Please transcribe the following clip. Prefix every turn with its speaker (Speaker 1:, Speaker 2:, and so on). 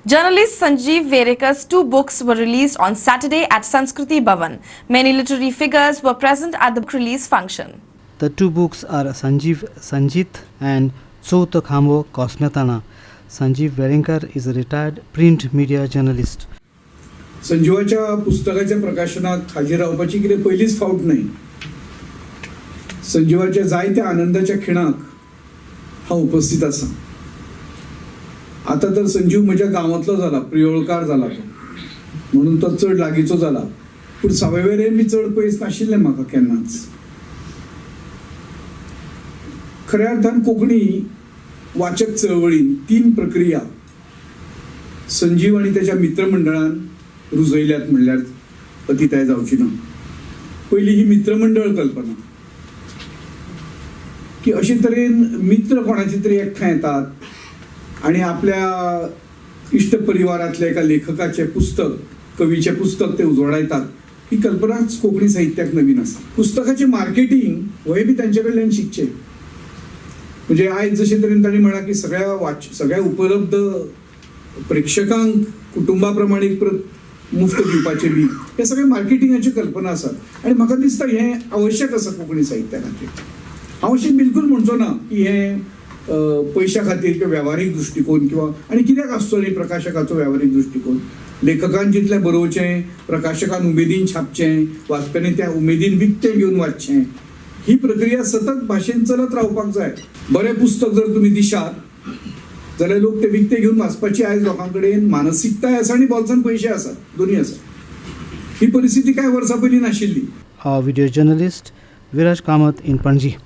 Speaker 1: Journalist Sanjeev Verekar's two books were released on Saturday at Sanskriti Bhavan. Many literary figures were present at the book release function.
Speaker 2: The two books are Sanjeev Sanjit and Chauth Khambo Kosmetana. Sanjeev Verenkar is a retired print media journalist.
Speaker 3: संजीवाच्या पुस्तकाच्या प्रकाशनाक हाजीर रावपाची कितें पयलीच फावट न्हय. संजीवाच्या जायत्या आनंदाच्या खिणाक हांव उपस्थित आसा. आतां तर संजीव म्हज्या गांवांतलो जाला, प्रियोळकार जाला तो, म्हणून तो चड लागींचो जाला. पूण सावयवेरें बी चड पयस नाशिल्लें म्हाका केन्नाच. खऱ्या अर्थान कोंकणी वाचक चळवळीन तीन प्रक्रिया संजीव आनी त्याच्या मित्रमंडळान रुजयल्यात म्हणल्यार अतिताय जावची ना. पयली ही मित्रमंडळ कल्पना की अशे तरेन मित्र कोणाचे तरी एकठांय येतात आनी आपल्या इश्ट परिवारांतल्या एका लेखकाचें पुस्तक, कवीचें पुस्तक ते उजवाडायतात. ही कल्पनाच कोंकणी साहित्याक नवीन आसा. पुस्तकाचें मार्केटींग हेंय बी तांचे कडल्यान शिकचें. म्हणजे आयज जशे तरेन तांणी म्हळां की सगळ्या उपलब्ध प्रेक्षकांक कुटुंबा प्रमाणे एक प्रत मुफ्त दिवपाचें बी हे सगळे मार्केटिंगाच्यो कल्पना आसात आनी म्हाका दिसता हें आवश्यक आसा कोंकणी साहित्या खातीर. हांव अशें बिलकूल म्हणचो ना की हें पयशा खातीर किंवा वेव्हारीक दृश्टिकोन किंवा आनी कित्याक आसचो न्ही प्रकाशकाचो वेव्हारीक दृश्टिकोन. लेखकान जितलें बरोवचें, प्रकाशकान उमेदीन छापचें, वाचप्यांनी त्या उमेदीन विकतें घेवन वाचचें, ही प्रक्रिया सतत भाशेन चलत रावपाक जाय. बरें पुस्तक जर तुमी दिशात जाल्यार लोक ते विकते घेवन वाचपाची आयज लोकां कडेन मानसिकताय आसा आनी बोल्सान पयशे आसात, दोनूय आसा. ही परिस्थिती कांय वर्सां पयलीं नाशिल्ली.
Speaker 2: Our video journalist Viraj Kamath in Panji.